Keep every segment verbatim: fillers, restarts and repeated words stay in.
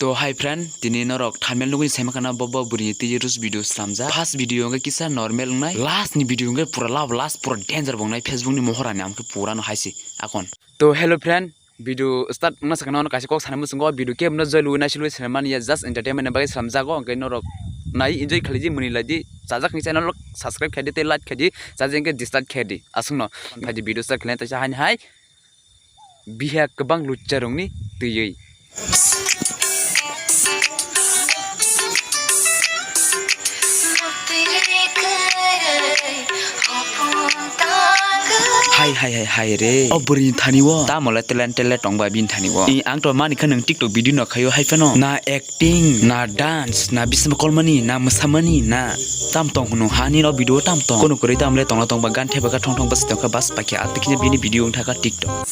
To hi friend, tini norok thumbnail nugwi saima khana bo bo bwrwi twi roast video slamjak. First video hwnkhe kisa normal wngnai, last ni video hwnkhe pura lab last pura danger bo wngnai, Facebook ni mohor ani amkhe pura no hai se akon. To hello friend, video start wngna sakha no kaisa kok sana muchungo, video khe no joi lui naisi lui swnam mani ya, just entertainment ni bagwi slamjago, hwnkhe norok nai enjoy khalai di, mwnwi lai di, chajak ni channel rok subscribe khai di tei like khai di, chajak hwnkhe dislike khai di, aswk no phai di video start khlai taisa haini hai. Biha kwbang lucha rokni twiwi. Hai, hai, hai, hai re. O bwrwini thani o. Tamo le talent, talent tong ba bini thani o. I, ang to mani kha nwng TikTok video no khaio hai phano. Na acting, na dance, na bisma kolmani, na mwsamani, na tam tong hwnwi hani no video tam tong. Kono kwrwi tam le tongna tong ba gan theba kha thong thong bas tong kha bas paikha. Atwkhe bini video wng thaka TikTok.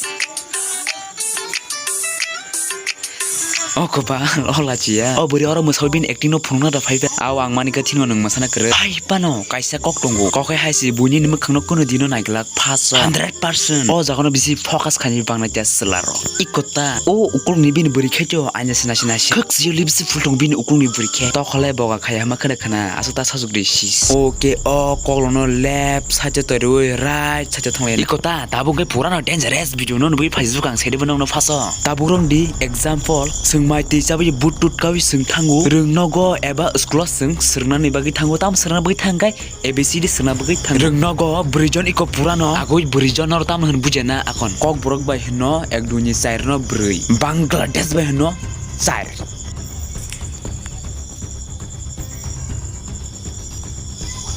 O kopal, o lachiya. O bwrwi oro mwsao bini acting no phunukna da phai ba. Ao ang mani kha thino nwng mwsana kwrwi. Phai phano kaisa kok tongo. Kok hai hai se buini ni mwkhang no kono dino naiglak. First o. Hundred percent. O jaga no bisi focus khaini bang nai tia chwla rok. Iko ta. O ukulok ni bini bwrwi khe to aina sina sina si. Khwk si li bisi phul tong bini ukulok ni bwrwi khe. Tokholai boga khaya hama khana khana. Aswk ta sajwk di sis. O ke o kok no left side o torwi right side o thangwi. Iko ta. Tabuk khe pura no dangerous video no nugwi Facebook ang sedi bo nokno first o. Tabuk rong di example. Swng mai twi chawi but tut kawi swng thango. Rwng nogo eba school o swng swrwngna ni bagwi thango. Tam swrwngna bagwi thang kai. A B C D swrwngna bagwi thang. Rwng nogo bwrwi jon iko pura no. Agwi bwrwi jon no tam hwn bujena akon. Kokborok bai hwno ek dui ni char no bwrwi. Bangladesh bai hwno char.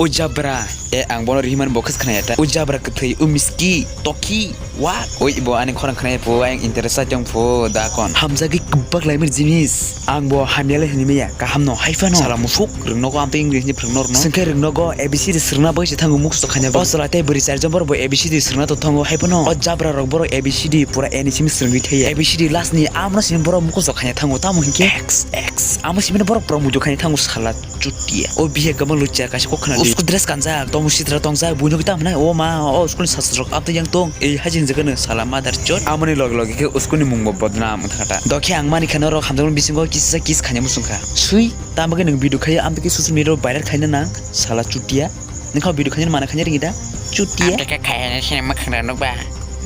O jabra, e ang bono rihimani bo khis khnaya ta. O jabra kwthwi, o miski, toki. What? Oi, bo ani khorang khnai phu, ang interest sa chong phu, da kon. Hamjagwi kwbak laimir jinis. Ang bo hamya le hwnwi maya, kaham no, hai phano. Sala musuk, rwng nogo amtwi English ni phwrwng norno. Swngkhe rwng nogo A B C D swrwngna bagwi se thango mukhuso khaina. O sala tei bwrwi charjon borok bo A B C D swrwngna to thango, hai phano. O jabra rok borok A B C D pura A ni simi swrwngwi thaya. A B C D last ni amno simi borok mukhuso khaina thango, tamo hinkhe X, X. Amo simi borok pura muitu khaina thango, sala chutia. O bihe gabang lucha kaisa kok khna di. Usko dress kanjak, tong sitra tongjak, buino kita mwnai, o ma, o school ni sasrok, apta yang tong. Ei hajin jagano sala mother chot. Amoni loge loge khe school ni mung bo bodnam wngkha ta. Dokhe ang mani kheno rok hamjakmani bisingo kisa kiss khaina muchungkha. Sui, tamo khe nwng video khai, amtwi khe social media viral khaina nang, sala chutia. Nwng kha video khaina mana khaina ringi da? Chutia. Amtwi khe khai sini mwkhang rok nukba.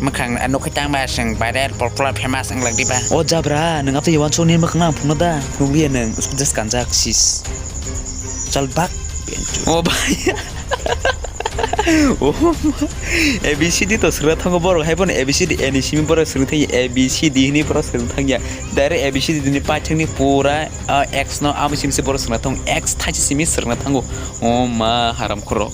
Mwkhang nukhe tangba sing viral popular famous wng lak diba. O jabra, nwng amtwi yawan song ni mwkhang nang phungna da? Nukliya nwng school dress kanjak sis. Chal bak. O bai. O ma. A B C D to swrwng thango borok, hai bono A B C D A ni simi borok swrwng thangya, A B C D hini borok swrwng thangya. Direct A B C D ni paithakni pura, ah, X no amo simi se borok swrwng thang, X thachi simi swrwng thango. O ma haram khoro.